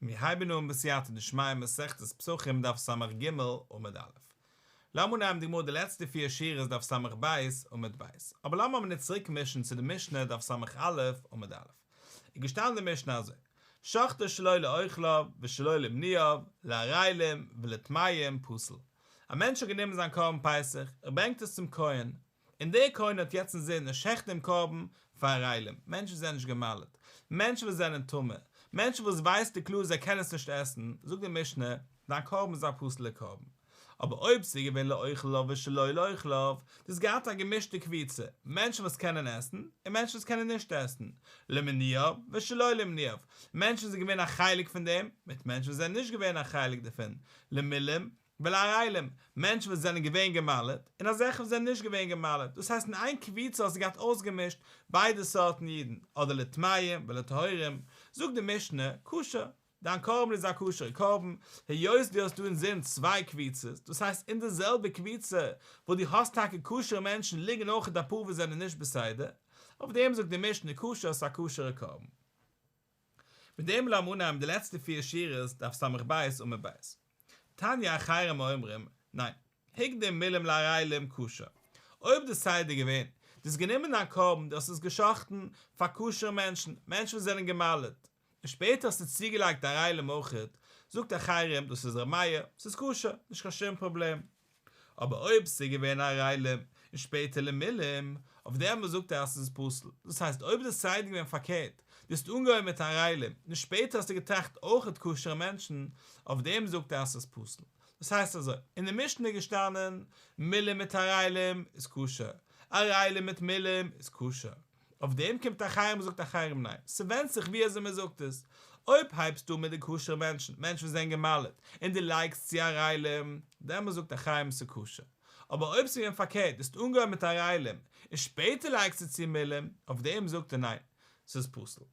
מיר הייבן אן בסייעתא דשמיא מסכת פסחים דף סג עמוד א'. לאמיר נעמען די גמרא די לעצטע פיר שורות דף סב עמוד ב'. אבער לאמיר מיר צוריק מישן צו די משנה דף סא עמוד א'. איז געשטאנען די משנה אזוי, שחטו שלא לאוכליו ושלא למנויו, לערלים ולטמאים פסול. א מענטש האט גענומען זיין קרבן פסח, ער ברענגט עס צום כהן, און דער כהן האט יעצט אינזין ער שעכט דעם קרבן פאר ערלים, מענטשן וואס זענען נישט גע'מל'ט, מענטשן וואס זענען טמא, מענטשן וואס ווייסטו קלאר זיי קענען עס נישט עסן, זאגט די משנה, דיין קרבן איז א פסול'ער קרבן. אבער אויב ס'איז געווען לאוכליו ושלא לאוכליו, דו האסט געהאט א געמישטע קבוצה, מענטשן וואס קענען עסן, און מענטשן וואס קענען נישט עסן, למנויו ושלא למנויו, מענטשן וואס זענען געווען א חלק פון דעם, מיט מענטשן וואס זענען נישט געווען א חלק דערפון, למולים ולערלים, מענטשן וואס זענען געווען גע'מל'ט, און אזעלכע וואס זענען נישט געווען גע'מל'ט, דאס הייסט אין איין קבוצה האסטו געהאט אויסגעמישט ביידע סארטן אידן, אדער לטמאים ולטהורים, זאגט די משנה, כשר, דיין קרבן איז א כשר'ע קרבן, היות דו האסט דא אינזין צוויי קבוצות, דאס הייסט אין די זעלבע קבוצה וואו דו האסט טאקע כשר'ע מענטשן ליגן אויך אפאר וואס זענען נישט בסדר, אויף דעם זאגט די משנה כשר ס'איז א כשר'ע קרבן. מיט דעם לאמיר אנהייבן די לעצטע פיר שורות דף ס"ב עמוד ב'. תניא אחרים אומרים, ניין, הקדים מולים לערלים כשר. אויב די סדר געווען, דו האסט גענומען דיין קרבן, דו האסט עס גע'שחט'ן פאר כשר'ע מענטשן, מענטשן וואס זענען גע'מל'ט, און שפעטער האסטו צוגעלייגט ערלים אויכעט, זאגט אחרים, דאס איז ר' מאיר, ס'איז כשר, נישט קיין שום פראבלעם. אבער אויב ס'איז געווען ערלים און שפעטער למולים, אויף דעם וואס זאגט ער אז ס'איז פסול? דאס הייסט אויב איז די סדר געווען פארקערט, דו האסט אנגעהויבן מיט ערלים און שפעטער האסטו געטראכט אויכעט כשר'ע מענטשן, אויף דעם זאגט ער אז ס'איז פסול. דאס הייסט אזוי, אין די משנה איז געשטאנען, מולים מיט ערלים איז כשר, ערלים מיט מולים איז כשר. אויף דעם קומט אחרים און זאגט אחרים ניין, ס'ווענדט זיך ווי אזוי מ'זאגט עס, אויב הייבסטו אן מיט די כשר'ע מענטשן, מענטשן וואס זענען גע'מל'ט, און דו לייגסט צו ערלים, דעמאלס זאגט אחרים ס'כשר, אבער אויב ס'איז געווען פארקערט, דו האסט אנגעהויבן מיט ערלים, און שפעטער לייגסטו צו מולים, אויף דעם זאגט ער ניין, ס'איז פסול.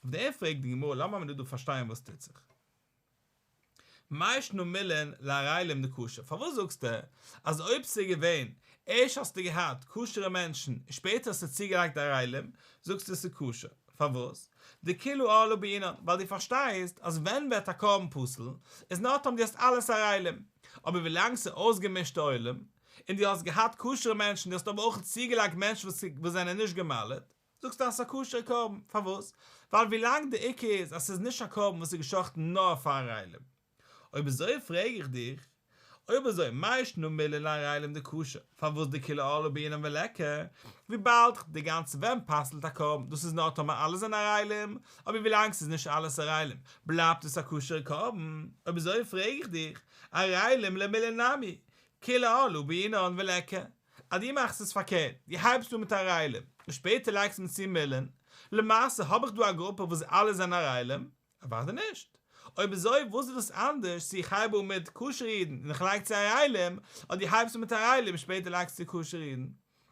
אויף דעם פרעגט די גמרא, לאמיר מיר דא פארשטיין וואס טוט זיך. מאי שנא מולין לערלים דכשר? פארוואס זאגסטו אז אויב ס'איז געווען ערשט האסטו געהאט כשר'ע מענטשן און שפעטער האסטו צוגעלייגט ערלים זאגסטו ס'איז כשר? פארוואס? דכולא ערלה בעינן ווייל דו פארשטייסט אז ווען ווערט א קרבן פסול איז נאר טאמער דו האסט אלעס ערלים אבער ווילאנג ס'איז אויסגעמישטע עולם און דו האסט געהאט כשר'ע מענטשן דו האסט אבער אויך צוגעלייגט מענטשן וואס זענען נישט גע'מל'ט זאגסטו אז ס'איז א כשר'ע קרבן, פארוואס? ווייל ווילאנג די עיקר איז אז ס'איז נישט א קרבן וואס איז גע'שחט'ן נאר פאר ערלים. אויב אזוי פרעג איך דיך, אויב אזוי מאי שנא מולין לערלים דכשר, פארוואס דכולא ערלה בעינן וליכא, וויבאלד די גאנצע ווען פסל'ט א קרבן, דאס איז נאר טאמער אלע זענען ערלים, אבער ווילאנג ס'איז נישט אלעס ערלים, בלייבט עס א כשר'ע קרבן, אויב אזוי פרעג איך דיך, ערלים למולין נמי, כולא ערלה בעינן וליכא, אז דו מאכסט עס פארקערט, דו הייבסט אן מיט ערלים, און שפעטער לייגסט מען צו מולין, למעשה האב איך דא א גרופע וואס אלע זענען ערלים? אוודאי נישט. אויב אזוי וואס איז דאס אנדערש צו איך הייב אן מיט כשר'ע אידן און איך לייג צו ערלים, אדער דו הייבסט אן מיט ערלים און שפעטער לייגסט צו כשר'ע אידן?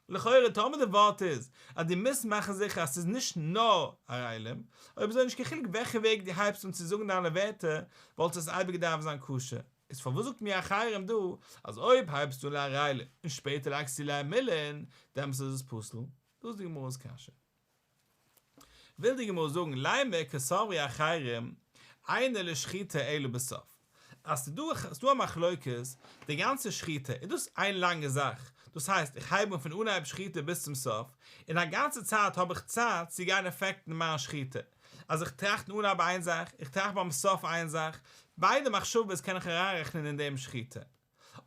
לכאורה טאמער די ווארט איז אז דו מוזט מאכן זיכער אז ס'איז נישט נאר ערלים, אויב אזוי נישט קיין חילוק וועלכע וועג דו הייבסט אן צו זאגן דיינע ווערטער, וואלט עס אייביג געדארפט זיין כשר. איז פארוואס זאגט מיר אחרים דא אז אויב הייבסטו אן לערלים און שפעטער לייגסטו למולין דעמאלטס איז עס פסול? דאס איז די גמרא'ס קשיא. וויל די גמרא זאגן לימא קסברי אחרים אינה לשחיטה אלא בסוף אז ס'איז דא א מחלוקת די גאנצע שחיטה איז דאס איין לאנגע זאך דאס הייסט איך הייב אן פון אנהייב שחיטה ביז צום סוף און א גאנצע צייט האב איך צייט צו גיין עפעקטן מיין שחיטה אז איך טראכט אין אנהייב איין זאך, איך טראכט ביים סוף איין זאך, ביידע מחשבות קען איך אריינרעכענען אין דעם שחיטה.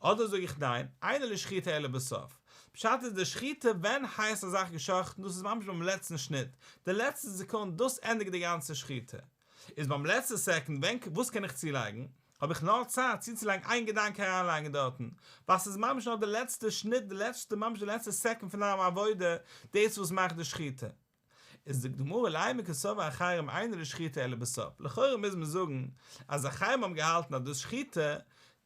אדער זאג איך ניין, אינה לשחיטה אלא בסוף. פשט איז די שחיטה ווען הייסט א זאך גע'שחט'ן דאס איז ממש ביים לעצטן שניט, די לעצטע סעקונד דאס ענדיגט די גאנצע שחיטה. איז ביים לעצטע סעקונד ווען וואס קען איך צולייגן? האב איך נאר צייט צוצולייגן איין געדאנק אריינלייגן דארטן, ווייל ס'איז ממש נאר די לעצטע שניט די לעצטע ממש די לעצטע סעקונד פון דיין עבודה דאס וואס מאכט די שחיטה. איז די גמרא לימא קסברי אחרים אינה לשחיטה אלא בסוף, לכאורה מוז מען זאגן אז אחרים האבן געהאלטן אז דאס שחיטה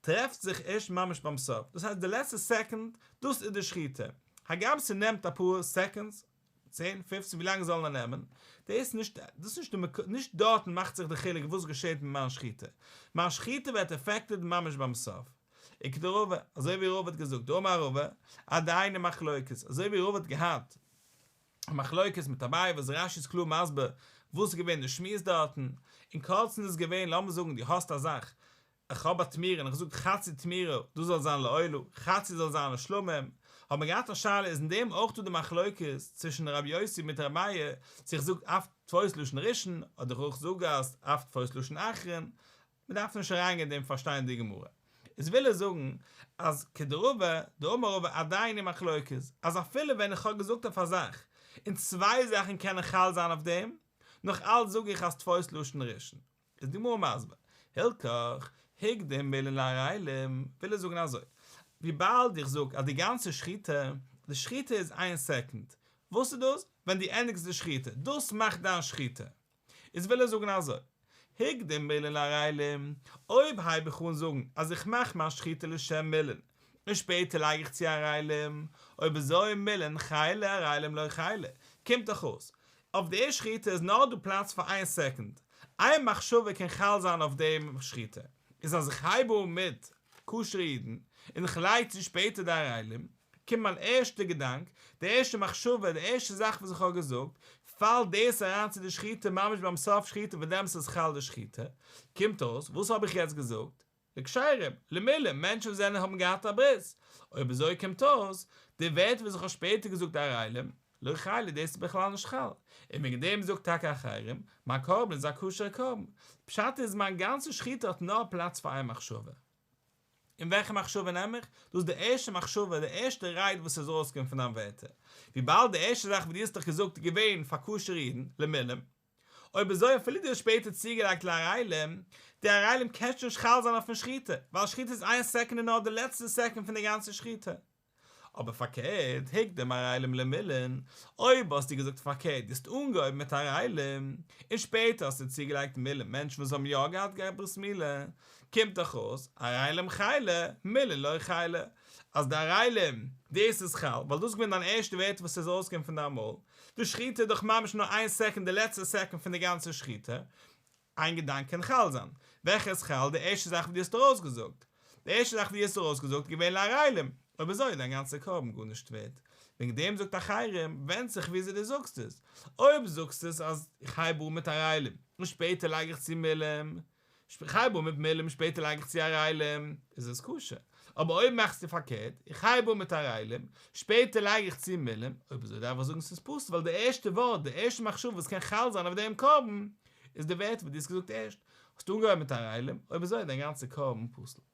טרעפט זיך ערשט ממש ביים סוף, דאס הייסט די לעצטע סעקונד, דאס איז די שחיטה, הגם ס'נעמט אפאר seconds, צען, פופצן, ווי לאנג עס זאל נאר נעמען, דאס נישט, דאס נישט די מקור, נישט דארטן מאכט זיך די חילוק וואס געשעט מיט מיין שחיטה, מיין שחיטה ווערט עפעקטעד ממש ביים סוף. וכדרבא, אזוי ווי רבא האט געזאגט, דאמר רבא, עדיין מחלוקת, אזוי ווי רבא האט געהאט א מחלוקת מיט אביי וואס רש"י איז קלאר מסביר. וואס איז געווען די שמועס דארטן? אין קורצן איז געווען, לאמיר זאגן דו האסט א זאך, איך האב א תמורה און איך זאג חצי תמורה דאס זאל זיין לעולה, חצי זאל זיין לשלמים, האט מען געהאט א שאלה איז אין דעם אויך דא די מחלוקת צווישן רבי יוסי מיט רבי מאיר, צו איך זאג אף תפוס לשון ראשון אדער איך זאג אז אף תפוס לשון אחרון, מען דארף נישט אריינגיין אין דעם פארשטיין די גמרא. איז וויל ער זאגן אז כדרבא דאמר רבא עדיין היא מחלוקת, אז אפילו ווען איך האב געזאגט אויף א זאך און צוויי זאכן קענען חל זיין אויף דעם, נאך אלץ זאג איך אז תפוס לשון ראשון. איז די גמרא מסביר, הלכך, הקדים מולין לערלים, וויל ער זאגן אזוי, וויבאלד איך זאג אז די גאנצע שחיטה, די שחיטה איז איין סעקונד, וואס איז דאס? ווען דו ענדיגסט די שחיטה, דאס מאכט דיין שחיטה. איז וויל ער זאגן אזוי, הקדים מולין לערלים, אויב הייב איך אן זאגן אז איך מאך מיין שחיטה לשם מולין, און שפעטער לייג איך צו ערלים, אויב אזוי מולין חיילי ערלים לא חיילי, קומט דאך אויס, אויף די שחיטה איז נאר דא פלאץ פאר איין סעקונד, איין מחשבה קען חל זיין אויף דעם שחיטה, איז אז איך הייב אן מיט כשר'ע אידן, און איך לייג צו שפעטער די ערלים, קומט מיין ערשטע געדאנק, די ערשטע מחשבה, די ערשטע זאך וואס איך האב געזאגט, פאלט דאס אריין צו די שחיטה ממש ביים סוף שחיטה ווען דעמאלטס איז חל די שחיטה, קומט אויס, וואס האב איך יעצט געזאגט? לכשרים, למולין, מענטשן וואס זענען האבן געהאט א ברית, אויב אזוי קומט אויס, די ווערטער וואס איך האב שפעטער געזאגט ערלים, לא חיילי דאס איז בכלל נישט חל, און וועגן דעם זאגט טאקע אחרים, מיין קרבן איז א כשר'ע קרבן, פשט איז מיין גאנצע שחיטה האט נאר פלאץ פאר איין מחשבה. און וועלכע מחשבה נעם איך? דאס איז די ערשטע מחשבה, די ערשטע רייד וואס איז ארויסגעקומען פון דיין ווערטער. וויבאלד די ערשטע זאך וואס דו האסט דאך געזאגט איז געווען פאר כשר'ע אידן, למולין. אויב אזוי אפילו דו האסט שפעטער צוגעלייגט לערלים, די ערלים קען שוין נישט חל זיין אויפן שחיטה, ווייל שחיטה איז איין סעקונד און נאר די לעצטע סעקונד פון די גאנצע שחיטה. אבער פארקערט, הקדים ערלים למולין, אויב האסטו געזאגט פארקערט, דו האסט אנגעהויבן מיט ערלים, און שפעטער האסטו צוגעלייגט מולין מענטשן וואס האבן יא געהאט ברית מילה, קומט דאך אויס, ערלים חיילי, מולין לא חיילי, אז די ערלים, דאס איז חל, ווייל דאס איז געווען דיין ערשטע ווערטער וואס איז ארויסגעקומען פון דיין מויל, די שחיטה איז דאך ממש נאר איין סעקונד די לעצטע סעקונד פון די גאנצע שחיטה, איין געדאנק קען חל זיין. וועלכע איז חל? די ערשטע זאך וואס דו האסט ארויסגעזאגט. די ערשטע זאך וואס דו האסט ארויסגעזאגט איז געווען לערלים. אויב אזוי איז דיין גאנצע קרבן גארנישט ווערט. וועגן דעם זאגט אחרים, ווענדט זיך וויאזוי דו זאגסט עס. אויב זאגסטו עס אז איך הייב אן מיט ערלים, און שפעטער לייג איך צו מולין, איך הייב אן מיט מולין שפעטער לייג איך צו ערלים, איז עס כשר. אבער אויב מאכסטו פארקערט, איך הייב אן מיט ערלים, שפעטער לייג איך צו מולין, אויב אזוי דארף איך זאגן ס'איז פסול ווייל די ערשטע ווארט, די ערשטע מחשבה וואס קען חל זיין אויף דעם קרבן, איז די ווערטער וואס דו האסט געזאגט ערשט. האסט אנגעהויבן מיט ערלים, אויב אזוי איז דיין גאנצע קרבן פסול.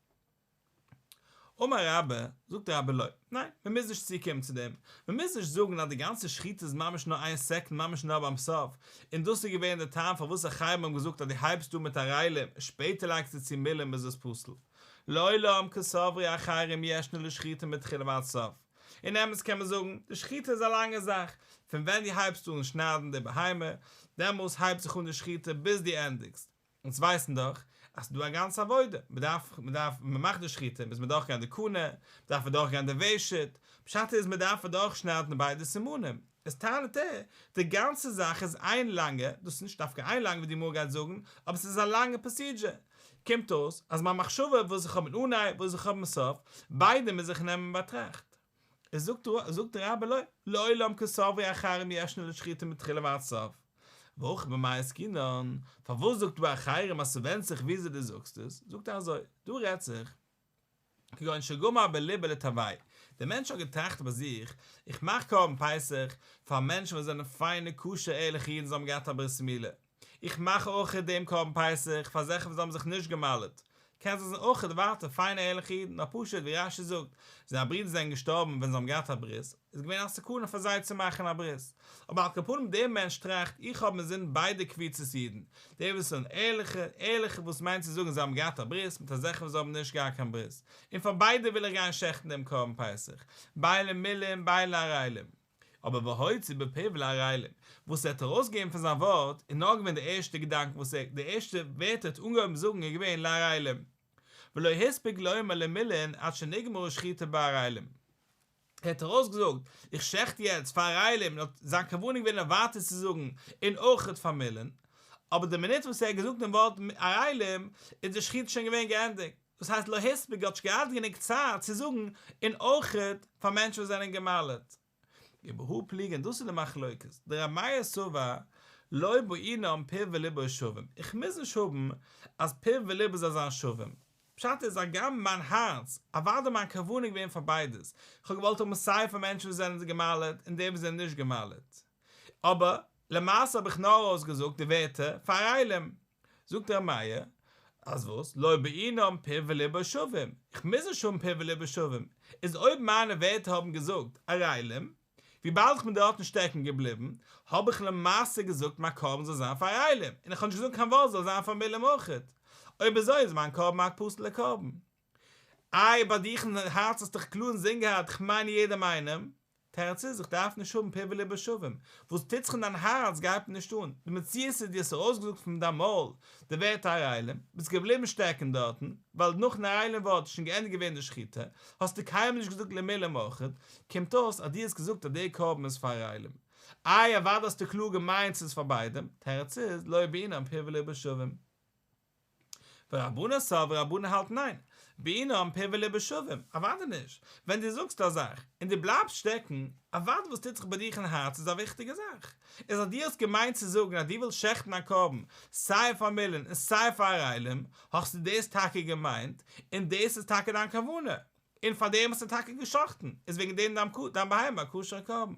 אמר רבה, זאגט רבה לא, ניין, מען מוז נישט צוקומען צו דעם, מען מוז נישט זאגן אז די גאנצע שחיטה איז ממש נאר איין סעקונד ממש נאר ביים סוף, און דאס איז געווען די טעם פארוואס אחרים האבן געזאגט אז דו הייבסט אן מיט ערלים און שפעטער לייגסטו צו מולין איז עס פסול. לעולם קסברי אחרים ישנה לשחיטה מתחילה ועד סוף. אין אמת קען מען זאגן, די שחיטה איז א לאנגע זאך, פון ווען דו הייבסט אן שניידן די בהמה, דעמאלס הייבט זיך אן די שחיטה ביז דו ענדיגסט, אונז ווייסן דאך אז ס'דא א גאנצע עבודה, מ'דארף, מ'דארף, מ'מאכט די שחיטה מוז מען דורכגיין די קנה, מ'דארף אדורכגיין די ושט, פשט איז מ'דארף אדורכשניידן ביידע סימנים, איז טענה'ט ער, די גאנצע זאך איז איין לאנגע, דאס איז נישט דווקא איין לאנגע ווי די גמרא גייט זאגן, אבער ס'איז א לאנגע procedure, קומט אויס אז מיין מחשבה וואס איך האב אין אנהייב וואס איך האב אין סוף, ביידע מוז איך נעמען אין באטראכט. איז זאגט זאגט רבה לא, לעולם קסברי אחרים ישנה לשחיטה מתחילה ועד סוף. והכא במאי עסקינן, פארוואס זאגט דא אחרים אז ס'ווענדט זיך וויאזוי דו זאגסט עס, זאגט ער אזוי, דא רעדט זיך, כגון שגמר בליבו לתרווייהו, דער מענטש האט געטראכט ביי זיך, איך מאך קרבן פסח פאר מענטשן וואס זענען פיינע כשר'ע ערליכע אידן זיי האבן געהאט א ברית מילה, איך מאך אויכעט דעם קרבן פסח פאר אזעלכע וואס האבן זיך נישט גע'מל'ט, קען זיי זענען אויכעט ווייטער פיינע ערליכע אידן, נאר פשוט ווי רש"י זאגט, זייער ברידער זענען געשטארבן ווען זיי האבן געהאט א ברית, איז געווען א סכנה פאר זיי צו מאכן א ברית. אבער על כל פנים דער מענטש טראכט, איך האב אינזין ביידע קבוצות אידן, די וואס זענען ערליכע, ערליכע וואס מיינט צו זאגן זיי האבן געהאט א ברית, מיט אזעלכע וואס האבן נישט געהאט קיין ברית, און פאר ביידע וויל איך גיין שעכטן דעם קרבן פסח, בין למולין בין לערלים. אבער והוציא בפיו לערלים, וואס ער האט ארויסגעגעבן פון זיין ווארט איז נאר געווען די ערשטע געדאנק וואס ער, די ערשטע ווערטער האט אנגעהויבן זאגן איז געווען לערלים. ולא הספיק לומר למולין עד שנגמרה שחיטה בערלים. ער האט ארויסגעזאגט, איך שעכט יעצט פאר ערלים און האט זיין כוונה געווען אויף ווייטער צו זאגן און אויכעט פאר מולין. אבער די מינוט וואס ער האט געזאגט דעם ווארט ערלים איז די שחיטה שוין געווען געענדיגט. דאס הייסט לא הספיק האט נישט געהאט גענוג צייט צו זאגן און אויכעט פאר מענטשן וואס זענען גע'מל'ט. ובהא פליגי דאס איז די מחלוקת, דרבי מאיר סבר. לא בעינן פיו וליבו שווים, איך מוז נישט האבן אז פיו וליבו זאל זיין שווים. פשט איז הגם מיין הארץ, אוודאי מיין כוונה איז געווען פאר ביידעס, איך האב געוואלט האבן סיי פאר מענטשן וואס זענען גע'מל'עט און די וואס זענען נישט גע'מל'עט, אבער למעשה האב איך נאר ארויסגעזאגט די ווערטער פאר ערלים. זאגט ר' מאיר, אז וואס? לא בעינן פיו וליבו שווים, איך מוז נישט האבן פיו וליבו שווים, איז אויב מיינע ווערטער האבן געזאגט ערלים, וויבאלד איך בין דארטן שטעקן געבליבן, האב איך למעשה געזאגט מיין קרבן זאל זיין פאר ערלים, און איך האב נישט געזאגט קיין ווארט זאל זיין פאר מלאים אויכעט. אויב אזוי איז מיין קרבן א פסול'ע קרבן. איי, ביי דיך אין הארץ האסטו דאך קלאר אינזין געהאט איך מיין יעדעם איינעם, תירוץ איז, איך דארף נישט האבן פיו וליבו שווים, וואס טוט זיך אין דיין הארץ גייט מיר נישט אן, די מציאות איז דו האסט ארויסגעזאגט פון דיין מויל די ווערטער ערלים, ביסט געבליבן שטעקן דארטן, ווייל נאכן ערלים ווארט איז שוין געענדיגט געווען די שחיטה, האסטו קיינמאל נישט געזאגט למלאים אויכעט, קומט אויס אז דו האסט געזאגט אז די קרבן איז פאר ערלים. איי אוודאי האסטו קלאר געמיינט ס'איז פאר ביידע, תירוץ איז, לא בעינן פיו וליבו שווים. ורבנן סברי רבנן האלטן ניין, בעינן פיו וליבו שווים, אוודאי נישט, ווען דו זאגסט א זאך, און דו בלייבסט שטעקן, אוודאי וואס טוט זיך ביי דיך אין הארץ איז א וויכטיגע זאך, איז אז דו האסט געמיינט צו זאגן אז דו ווילסט שעכטן א קרבן סיי פאר מלאים און סיי פאר ערלים, האסטו דאס טאקע געמיינט, און דאס איז טאקע דיין כוונה. און פאר דעם האסטו טאקע גע'שחט'ן, איז וועגן דעם דיין דיין בהמה א כשר'ע קרבן.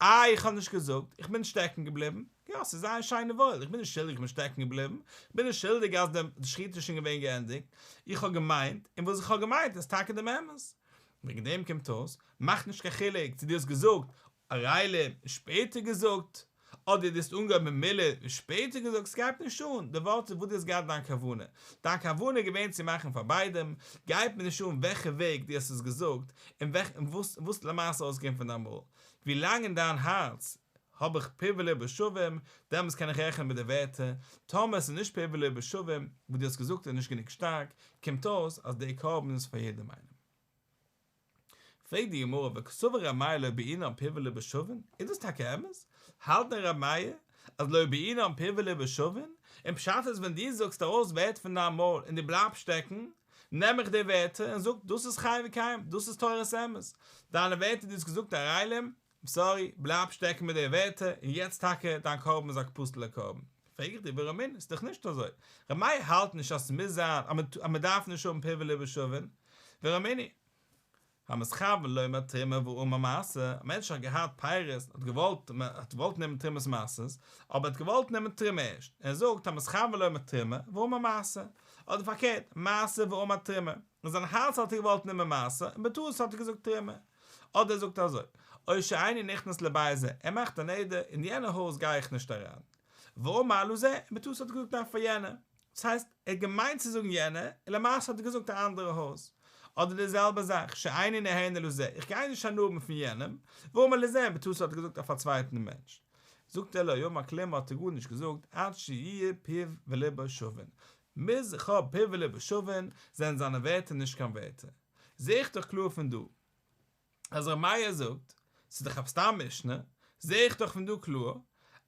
איי איך האב נישט געזאגט, איך בין שטעקן געבליבן, יא ס'איז זייער שיין און וואויל, איך בין נישט שולדיג איך בין שטעקן געבליבן, איך בין נישט שולדיג אז די שחיטה איז שוין געווען געענדיגט, איך האב געמיינט, און וואס איך האב געמיינט איז טאקע דעם אמת. וועגן דעם קומט אויס, מאכט נישט קיין חילוק צו דו האסט געזאגט ערלים און שפעטער געזאגט, אדער דו האסט אנגעהויבן מיט מלאים און שפעטער געזאגט, סגייט נישט אן, די ווארט איז וואס דו האסט געהאט דיין כוונה, דיין כוונה איז געווען צו מאכן פאר ביידעם, גייט מיר נישט אן וועלכע וועג דו האסט עס געזאגט, און וועלכע און וואס וואס למעשה אויסגעקומען פון דיין מויל, ווי לאנג אין דיין הארץ האב איך פיו וליבו שווים, דעמאלטס קען איך רעכענען מיט די ווערטער, טאמער עס איז נישט פיו וליבו שווים, וואס דו האסט געזאגט איז נישט גענוג שטארק, קומט אויס אז די קרבן איז פאר יעדעם איינעם. פרעגט די גמרא וקסבר ר' מאיר לא בעינן פיו וליבו שווין, איז דאס טאקע אמת? האלט דען ר' מאיר אז לא בעינן פיו וליבו שווין, און פשט איז ווען דו זאגסט ארויס ווערטער פון דיין מויל און דו בלייבסט שטעקן, נעם איך די ווערטער און זאג דאס איז חי וקיים, דאס איז תורת אמת, דיינע ווערטער דו האסט געזאגט ערלים, סארי, בלייב שטעקן מיט די ווערטער, און יעצט טאקע, דיין קרבן איז א פסול'ע קרבן. פרעג איך דיר ורמינהי, ס'איז דאך נישט אזוי. ר' מאיר האלט נישט אז ס'מוז זיין אז מ'דארף נישט האבן פיו וליבו שווין. ורמינהי. המתכוון לומר תרומה ואמר מעשר, א מענטש האט געהאט פירות, האט געוואלט, האט געוואלט נעמען תרומות מעשרות, אבער האט געוואלט נעמען תרומה ערשט, און ער זאגט המתכוון לומר תרומה ואמר מעשר, אדער פארקערט, מעשר ואמר תרומה, אין זיין הארץ האט ער געוואלט נעמען מעשר, און בטעות האט ער געזאגט תרומה. אדער ער זאגט אזוי, או שאיני נכנס לבית זה, ער מאכט א נדר, אין יענע הויז גיי איך נישט אריין. ואמר לזה, און בטעות האט ער געזאגט ניין פאר יענע. דאס הייסט, ער האט געמיינט צו זאגן יענע, און למעשה האט ער געזאגט א אנדערע הויז. אדער די זעלבע זאך, שאיני נהנה לזה, איך גיי נישט הנאה האבן פון יענעם, ואמר לזה, און בטעות האט ער געזאגט אויף א צווייטן מענטש. זאגט ער לא אמר כלום האט ער גארנישט געזאגט, עד שיהיה פיו וליבו שווין. מוז איך האב פיו וליבו שווין, זענען זיינע ווערטער נישט קיין ווערטער. זע איך דאך קלאר פון דא אז ר' מאיר זאגט, ס'איז דאך א סתם משנה, זע איך דאך פון דא קלאר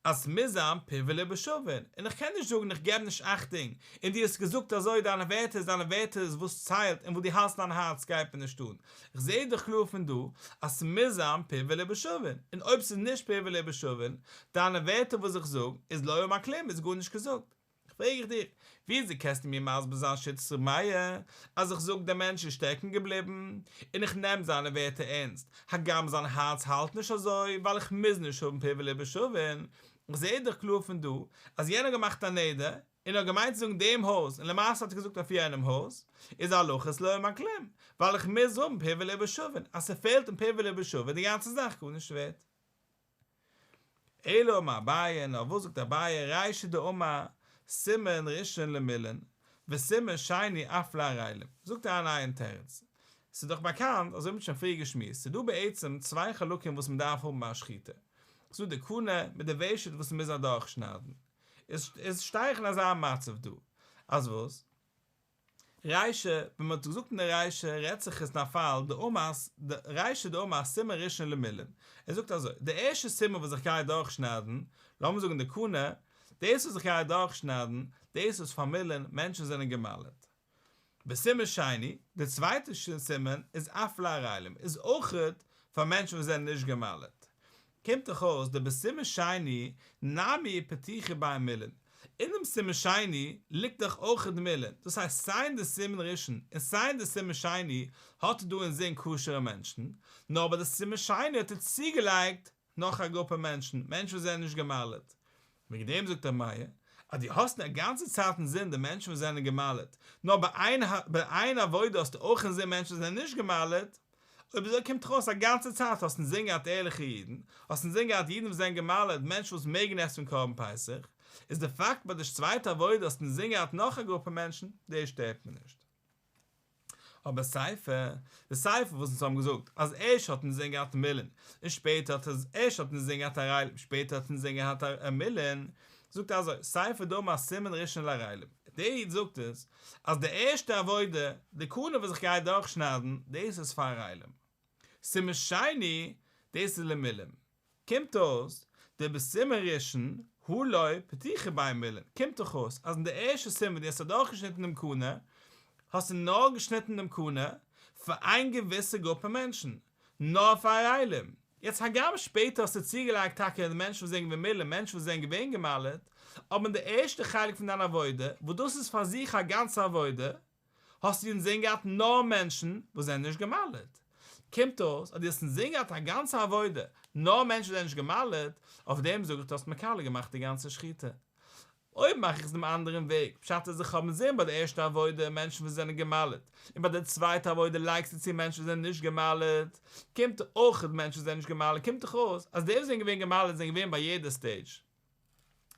אז ס'מוז זיין פיו וליבו שווין, און איך קען נישט זאגן איך געב נישט אכטונג, און דו האסט געזאגט אזוי דיינע ווערטער איז דיינע ווערטער איז וואס ציילט און וואס דו האלסט אין דיין הארץ גייט מיר נישט אן, איך זע דאך קלאר פון דא אז ס'מוז זיין פיו וליבו שווין, און אויב ס'איז נישט פיו וליבו שווין, דיינע ווערטער וואס איך זאג איז לא אמר כלום איז גארנישט געזאגט. פרעג איך דיך, וויאזוי קענסטו מיר מסביר זיין שיטת ר' מאיר, אז איך זאג דער מענטש איז שטעקן געבליבן, און איך נעם זיינע ווערטער ערנסט, הגם זיין הארץ האלט נישט אזוי, ווייל איך מוז נישט האבן פיו וליבו שווין, איך זע דאך קלאר פון דא, אז יענער האט געמאכט א נדר, און האט געמיינט צו זאגן דעם הויז, און למעשה האט ער געזאגט אויף יענעם הויז, איז הלכה איז לא אמר כלום, ווייל איך מוז האבן פיו וליבו שווין, אז ס'פעלט אין פיו וליבו שווין די גאנצע זאך גארנישט ווערט. אלא אמר אביי, נאר וואס זאגט אביי, רישא דאמר, סימן ראשון למולין, וסימן שני אף לערלים, זאגט ער א נייעם תירוץ, ס'איז דאך באקאנט, אזוי ווי מ'האט שוין פריער געשמועסט, ס'איז דא בעצם צוויי חלקים וואס מ'דארף האבן ביי א שחיטה, ס'איז דא די קנה מיט די ושט וואס מ'מוז אדורכשניידן, איז שטיי איך אין אזא מצב דא, אז וואס? רישא, ווען מען האט געזאגט אין די רישא רעדט זיך עס אין א פאל דאמר, רישא דאמר סימן ראשון למולין, ער זאגט אזוי, די ערשטע סימן וואס איך גיי אדורכשניידן, לאמיר זאגן די קנה, דאס וואס איך גיי אדורכשניידן, דאס איז פאר מולין, מענטשן זענען גע'מל'ט. וסימן שני, די צווייטע סימן איז אף לערלים, איז אויכעט פאר מענטשן וואס זענען נישט גע'מל'ט. קומט דאך אויס דבסימן שני נמי פתיחא ביה מולין, אין דעם סימן שני ליגט דאך אויך די מולין, דאס הייסט סיי אין די סימן ראשון און סיי אין די סימן שני האט ער דא אינזין כשר'ע מענטשן, נאר ביי די סימן שני האט ער צוגעלייגט נאך א גרופע מענטשן, מענטשן וואס זענען נישט גע'מל'ט. וועגן דעם זאגט ר' מאיר, אז דו האסט א גאנצע צייט אינזין די מענטשן וואס זענען גע'מל'ט, נאר ביי איין ביי איין עבודה האסטו אויך אינזין מענטשן וואס זענען נישט גע'מל'ט, אויב אזוי קומט דאך אויס א גאנצע צייט האסט אינזין געהאט ערליכע אידן, האסט אינזין געהאט אידן וואס זענען גע'מל'ט, מענטשן וואס מעגן עסן פון קרבן פסח, איז די פאקט ביי די צווייטע עבודה האסט אינזין געהאט נאך א גרופע מענטשן, דאס שטערט מיר נישט. אבער סיפא, די סיפא וואס אונז האבן געזאגט אז ערשט האט אינזין געהאט מולין און שפעטער האט ערשט האט אינזין געהאט ערלים שפעטער האט אינזין געהאט מולין, זאגט אזוי, סיפא דאמר סימן ראשון לערלים, דער איד זאגט עס אז די ערשטע עבודה, די קנה וואס איך גיי דורכשניידן, דאס איז פאר ערלים. סימן שני, דאס איז למולין. קומט אויס, דבסימן ראשון, הא לא פתיחא ביה מולין, קומט דאך אויס אז אין די ערשטע סימן וואס דו האסט אדורכגעשניטן דעם קנה, האסטו נאר געשניטן דעם קנה פאר איין געוויסע גרופע מענטשן, נאר פאר ערלים. יעצט הגם שפעטער האסטו צוגעלייגט טאקע די מענטשן וואס זענען געווען מולין, מענטשן וואס זענען געווען גע'מל'ט, אבער אין די ערשטע חלק פון דיין עבודה, וואס דאס איז פאר זיך א גאנצע עבודה, האסטו אינזין געהאט נאר מענטשן וואס זענען נישט גע'מל'ט. קומט אויס אז דו האסט אינזין געהאט א גאנצע עבודה נאר מענטשן וואס זענען נישט גע'מל'ט, אויף דעם זאג איך דו האסט מקלקל געמאכט די גאנצע שחיטה. אויב מאך איך עס דעם אנדערן וועג, פשט איז איך האב אינזין ביי די ערשטע עבודה מענטשן וואס זענען גע'מל'ט, און ביי די צווייטע עבודה לייגסטו צו מענטשן וואס זענען נישט גע'מל'ט, קומט אויך מענטשן וואס זענען נישט גע'מל'ט, קומט דאך אויס אז די וואס זענען געווען גע'מל'ט זענען געווען ביי יעדע stage.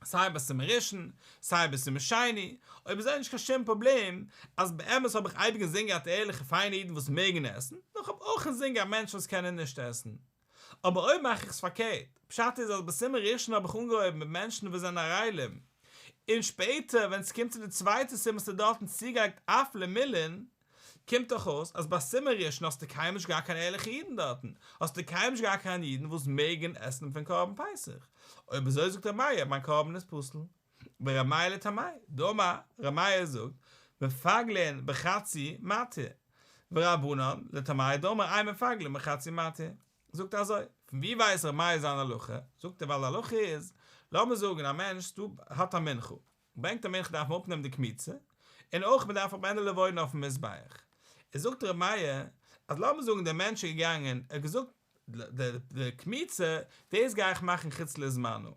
סיי ביי סימן ראשון, סיי ביי סימן שני, אויב איז נישט קיין שום פראבלעם, אז באמת האב איך אייביג אינזין געהאט ערליכע פיינע אידן וואס מעגן עסן, נאר כ'האב אויך אינזין געהאט מענטשן וואס קענען נישט עסן. אבער אויב מאך איך עס פארקערט, פשט איז אז ביי סימן ראשון האב איך אנגעהויבן מיט מענטשן וואס זענען ערלים, און שפעטער ווען ס'קומט צו די צווייטע סימן האסטו דארטן צוגעלייגט אף למולין, קומט דאך אויס אז ביי סימן ראשון האסטו קיינמאל נישט געהאט קיין ערליכע אידן דארטן, האסטו קיינמאל נישט געהאט קיין אידן וואס מעגן עסן פון קרבן פסח, אויב אזוי זאגט ר' מאיר מיין קרבן איז פסול. ור' מאיר לטעמיה, דאמר ר' מאיר זאגט, מפגלין בחצי מתיר, ורבנן לטעמייהו דאמרי אין מפגלין בחצי מתיר, זאגט ער אזוי, פון ווי ווייסט ר' מאיר זיין הלכה? זאגט ער ווייל די הלכה איז, לאמיר זאגן א מענטש דא האט א מנחה, ברענגט א מנחה דארף מען אפנעמען די קמיצה, און אויך מען דארף פארברענען לבונה אויפן מזבח. איז זאגט ר' מאיר, אז לאמיר זאגן דער מענטש איז געגאנגען, ער האט געזאגט די קמיצה, דאס גיי איך מאכן חוץ לזמנו,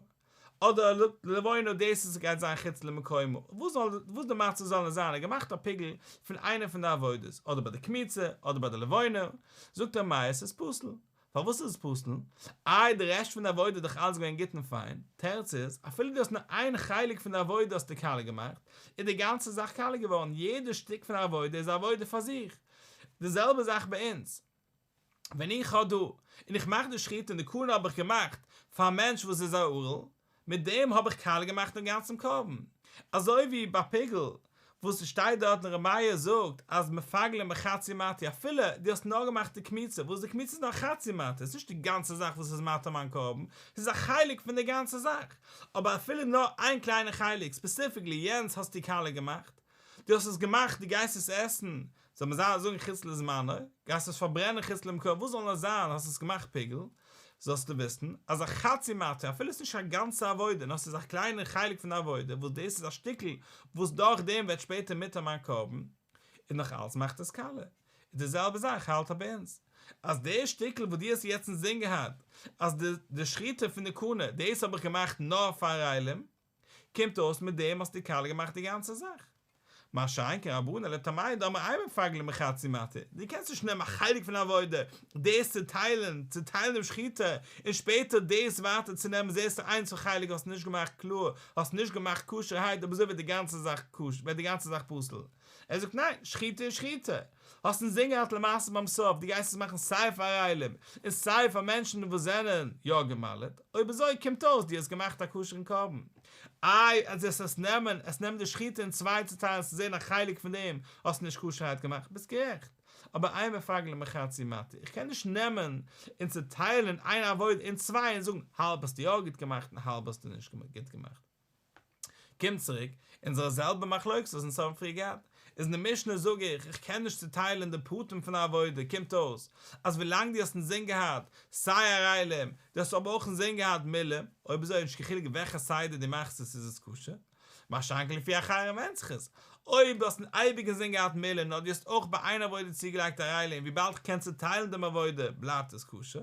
אדער לבונה דאס איז גייט זיין חוץ למקומו, וואס זאל וואס די מצב זאל נאר זיין, ער האט געמאכט א פיגול פון איינע פון די עבודות, אדער ביי די קמיצה, אדער ביי די לבונה, זאגט ר' מאיר עס איז פסול. פארוואס איז עס פסול? איי די רעשט פון די עבודה איז דאך אלעס געווען גוט און פיין, תירוץ איז, אפילו דו האסט נאר איין חלק פון די עבודה האסטו קאליע געמאכט, איז די גאנצע זאך קאליע געווארן, יעדע שטיק פון די עבודה איז א עבודה פאר זיך. די זעלבע זאך ביי אונז. ווען איך האב דא, און איך מאך די שחיטה און די קנה האב איך געמאכט פאר א מענטש וואס איז א ערל, מיט דעם האב איך קאליע געמאכט דעם גאנצן קרבן. אזוי ווי ביי פיגול, וואס עס שטייט דארט און ר' מאיר זאגט אז מפגלין בחצי מתיר אפילו דו האסט נאר געמאכט די קמיצה, וואס די קמיצה איז נאר חצי מתיר, עס איז נישט די גאנצע זאך וואס איז מתיר מיין קרבן, עס איז א חלק פון די גאנצע זאך, אבער אפילו נאר איין קליינע חלק, specifically יענץ האסטו קאליע געמאכט, דו האסט עס געמאכט, דו גייסט עס עסן, זאל מען זיי זאגן חוץ לזמנו, גייסט עס פארברענען חוץ למקומו, וואס זאל נאר זיין, האסט עס געמאכט פיגול, זאלסטו וויסן, אז א חצי מתיר, אפילו עס איז נישט א גאנצע עבודה, נאר עס איז א קליינע חלק פון די עבודה, וואס דאס איז א שטיקל וואס דורך דעם ווערט שפעטער מותר מיין קרבן, און נאך אלץ מאכט עס קאליע. איז די זעלבע זאך האלט ער ביי אונז, אז די שטיקל וואס דו האסט יעצט אינזין געהאט, אז די די שחיטה פון די קנה, דאס האב איך געמאכט נאר פאר ערלים, קומט אויס מיט דעם האסטו קאליע געמאכט די גאנצע זאך. מה שאין כן רבנן לטעמייהו דאמרי אין מפגלין בחצי מתיר, דו קענסט נישט נעמען א חלק פון עבודה, דאס צוטיילן, צוטיילן דעם שחיטה, און שפעטער דאס ווייטער צו נעמען זעסטו איינס פון חלק האסט נישט געמאכט קלאר, האסט נישט געמאכט כשר'הייט אויב אזוי ווערט די גאנצע זאך כשר, ווערט די גאנצע זאך פסול. ער זאגט ניין, שחיטה איז שחיטה. האסט אינזין געהאט למעשה ביים סוף, דו גייסט עס מאכן סיי פאר ערלים, און סיי פאר מענטשן וואס זענען יא גע'מל'ט, אויב אזוי קומט אויס דו האסט געמאכט א כשר'ן קרבן. איי אז עס עס נעמען, עס נעמען די שחיטה אין צוויי צוטיילן צו זען א חלק פון דעם האסט נישט כשר'הייט געמאכט, ביסט גערעכט. אבער אין מפגלין בחצי מתיר, איך קען נישט נעמען און צוטיילן איין עבודה אין צוויי און זאגן האלב האסטו יא גוט געמאכט און האלב האסטו נישט גוט געמאכט. קומט צוריק אונזערע זעלבע מחלוקת וואס אונז האבן פריער געהאט. איז אין די משנה זאג איך, איך קען נישט צוטיילען די פרטים פון א עבודה, קומט אויס אז ווילאנג דו האסט אינזין געהאט סיי ערלים, דו האסט אבער אויך אינזין געהאט מילואים, אויב אזוי איז נישט קיין חילוק וועלכע סדר דו מאכסט עס איז עס כשר. מה שאין כן לפי אחרים ווענדט זיך עס, אויב דו האסט אייביג אינזין געהאט מילואים נאר דו האסט אויך ביי איין עבודה צוגעלייגט ערלים וויבאלד כ'קען צוטיילן דעם עבודה בלייבט עס כשר,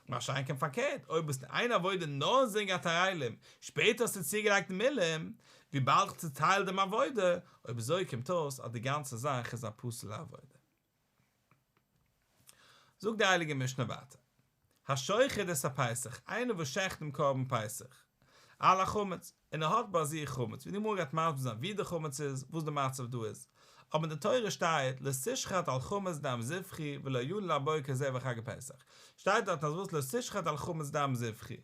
מה שאין כן פארקערט אויב האסט אין איין עבודה נאר אינזין געהאט ערלים שפעטער האסטו צוגעלייגט מילואים, וויבאלד כ'צוטייל דעם עבודה, אויב אזוי קומט אויס אז די גאנצע זאך איז א פסול'ע עבודה. זאגט די הייליגע משנה ווייטער, השוחט את הפסח, איינער וואס שעכט דעם קרבן פסח, על החמץ, און ער האט ביי זיך חמץ, ווי די גמרא גייט מסביר זיין ווי די חמץ איז, וואס די מצב דא איז, אבער אין די תורה שטייט לא תשחט על חמץ דם זבחי ולא ילין לבוקר זבח חג הפסח, שטייט דארטן אז וואס לא תשחט על חמץ דם זבחי,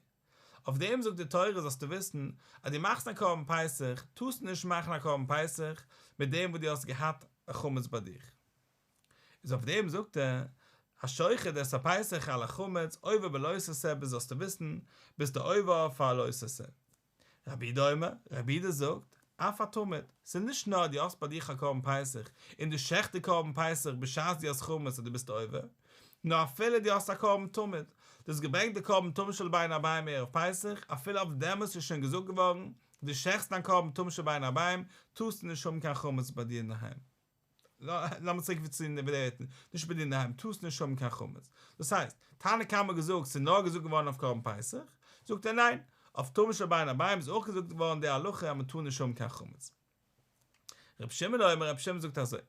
אויף דעם זאגט די תורה זאלסטו וויסן אז דו מאכסט א קרבן פסח, טארסטו נישט מאכן א קרבן פסח מיט דעם וואס דו האסט געהאט א חמץ ביי דיך. איז אויף דעם זאגט ער, השוחט את הפסח על החמץ עובר בלא תעשה ביז זאלסטו וויסן ביסטו עובר אויף א לא תעשה. רבי יהודה אומר, רבי יהודה זאגט, אף התמיד, ס'איז נישט נאר דו האסט ביי דיך א קרבן פסח און דו שעכט די קרבן פסח בשעת דו האסט חמץ אז דו ביסט עובר, נאר אפילו דו האסט א קרבן תמיד, דו האסט געברענגט די קרבן תמיד של בין הערבים ערב פסח, אפילו אויף דעם וואס איז שוין געזאגט געווארן, דו שעכטסט דיין קרבן תמיד של בין הערבים, טארסטו נישט האבן קיין חמץ ביי דיר אינדערהיים. לאמיר צוריק צו די ווערטן, נישט ביי דיר אינדערהיים, טארסט נישט האבן קיין חמץ. דאס הייסט, תנא קמא האט געזאגט ס'איז נאר געזאגט געווארן אויף קרבן פסח, זאגט ער ניין, אויף תמיד של בין הערבים איז אויך געזאגט געווארן די הלכה אז מ'טאר נישט האבן קיין חמץ. רבי שמעון אומר, רבי שמעון זאגט אזוי,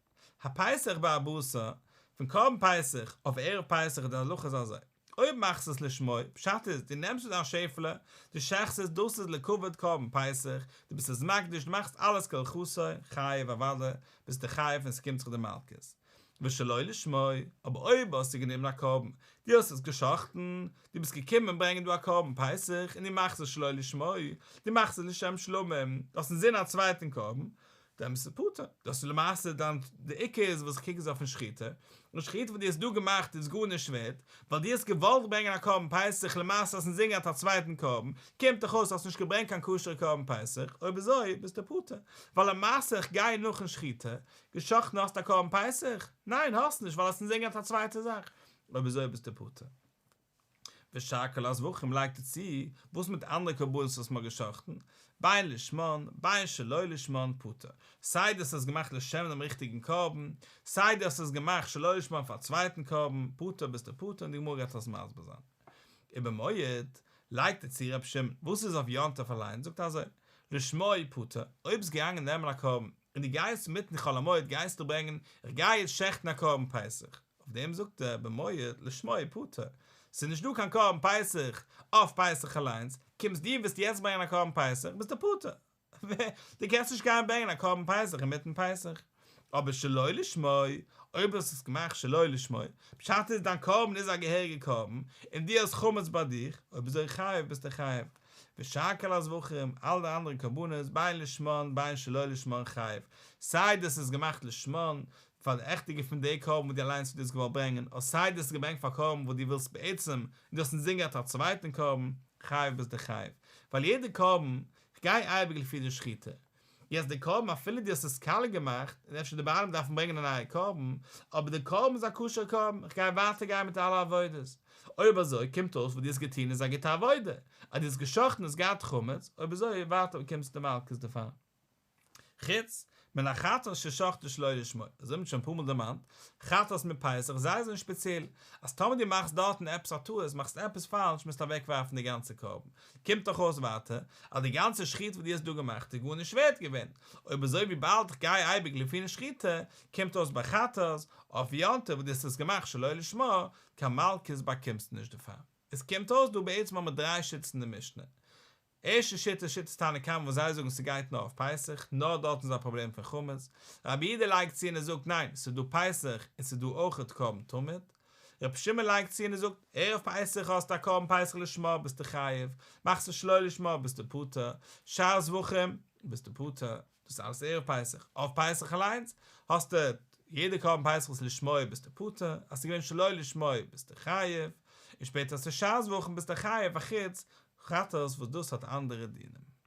הפסח בארבעה עשר, פון קרבן פסח אויף ערב פסח די הלכה איז אזוי, אויב מאכסט עס לשמו, פשט איז, דו נעמסט דיין שעפעלע, דו שעכסט עס, דאס איז לכבוד קרבן פסח, דו ביסט עס מקדיש, דו מאכסט אלעס כהלכתו, חייב אוודאי, ביסטו חייב און ס'קומט זיך דיר מלקות. ושלא לשמו, אבער אויב האסטו גענומען א קרבן, דו האסט עס געשחט'ן, דו ביסט געקומען ברענגען דא א קרבן פסח, און דו מאכסט עס שלא לשמו, דו מאכסט עס לשם שלמים, דו האסט אינזין א צווייטן קרבן, דען ביסטו פטור, דאס איז למעשה דיין, די עיקר איז וואס איך קוק איז אויפן שחיטה, און שחיטה וואס דו האסט דא געמאכט איז גארנישט ווערט, ווייל דו האסט געוואלט ברענגען א קרבן פסח למעשה האסט אינזין געהאט א צווייטן קרבן, קומט דאך אויס האסט נישט געברענגט קיין כשר'ע קרבן פסח, אויב אזוי ביסטו פטור, ווייל למעשה איך גיי נאכן שחיטה, גע'שחט'ן האסט א קרבן פסח? ניין האסט נישט ווייל האסט אינזין געהאט א צווייטע זאך, אויב אזוי ביסטו פטור. ושאר כל הזבחים לייגט ער צו, וואס מיט אנדערע קרבנות וואס מ'האט גע'שחט'ן, בין לשמן, בין שלא לשמן, פטור. סיי דו האסט עס געמאכט לשם דעם ריכטיגן קרבן, סיי דו האסט עס געמאכט שלא לשמן פאר א צווייטן קרבן, פטור ביסטו פטור און די גמרא גייט עס מסביר זיין. ובמועד, לייגט ער צו ר' שמעון, וואס איז אויף יום טוב אליין, זאגט ער אזוי, לשמו פטור, אויב ביסט געגאנגען נעמען א קרבן, און דו גייסט מיטן חול המועד גייסטו ברענגען, איך גיי יעצט שעכטן א קרבן פסח, אויף דעם זאגט ער במועד לשמו פטור, ס'איז נישט דא קיין קרבן פסח אויף פסח אליינס, קומסט דו ווילסט יעצט ברענגען א קרבן פסח ביסטו פטור, דו קענסט נישט גיין ברענגען א קרבן פסח אינמיטן פסח, אבער שלא לשמו, אויב האסט עס געמאכט שלא לשמו, פשט איז דיין קרבן איז א געהעריגע קרבן, און דו האסט חמץ ביי דיך, אויב אזוי חייב ביסטו חייב, ושאר כל הזבחים, אלע די אנדערע קרבנות, בין לשמן בין שלא לשמן חייב, סיי דאס איז געמאכט לשמן, פאר די עכטיגע פון די קרבן וואס דו אליינס האסט דאס געוואלט ברענגען, אדער סיי דו האסט עס געברענגט פאר קרבן וואס דו ווילסט בעצם, און דו האסט אינזין געהאט א צווייטן קרבן, חייב ביסטו חייב. ווייל יעדע קרבן, כ'גיי אייביג לפי די שחיטה. יעצט די קרבן אפילו דו האסט עס קאליע געמאכט, און אפשר די בעלים דארפן ברענגען א נייע קרבן, אבער די קרבן איז א כשר'ע קרבן, כ'גיי ווייטער גיין מיט אלע עבודות. אויב אזוי קומט אויס וואס דו האסט געטון איז א גוטע עבודה, אז דו האסט גע'שחט'ן און האסט געהאט חמץ, אויב אזוי ווייטער באקומסטו מלקות דערפאר. חוץ מן החטאת ששחטו שלא לשמו, אזוי האט מען שוין אפאר מאל דערמאנט, חטאת מיט פסח, זיי זענען שפעציעל, אז טאמער דו מאכסט דארטן עפעס א טעות, מאכסט עפעס פאלש, מוזטו אוועקווארפן די גאנצע קרבן. קומט דאך אויס ווייטער, אז די גאנצע שחיטה וואס דו האסט דא געמאכט איז גארנישט ווערט געווען. אויב אזוי וויבאלד איך גיי אייביג לפי שחיטה, קומט אויס ביי חטאת, אויף יום טוב וואס דו האסט עס געמאכט שלא לשמה, קיין מלקות באקומסטו נישט דערפאר. עס קומט אויס דא בעצם האבן מיר דריי שיטות אין די משנה. ערשטע שיטה איז שיטת תנא קמא וואס זיי זאגן ס'גייט נאר אויף פסח, נאר דארטן איז א פראבלעם פון חמץ, רבי יהודה לייגט צו און ער זאגט ניין ס'איז דא פסח און ס'איז דא אויכעט קרבן תמיד, רבי שמעון לייגט צו און ער זאגט ערב פסח האסטו א קרבן פסח לשמה ביסטו חייב, מאכסט עס שלא לשמה ביסטו פטור, שאר זבחים ביסטו פטור. דאס איז אלעס ערב פסח, אויף פסח אליינס האסטו יעדע קרבן פסח וואס לשמו ביסטו פטור, אז ס'איז געווען שלא לשמו ביסטו חייב, און שפעטער אז ס'איז שאר זבחים ביסטו חייב אחוץ חטאת וואס דאס האט אנדערע דינים.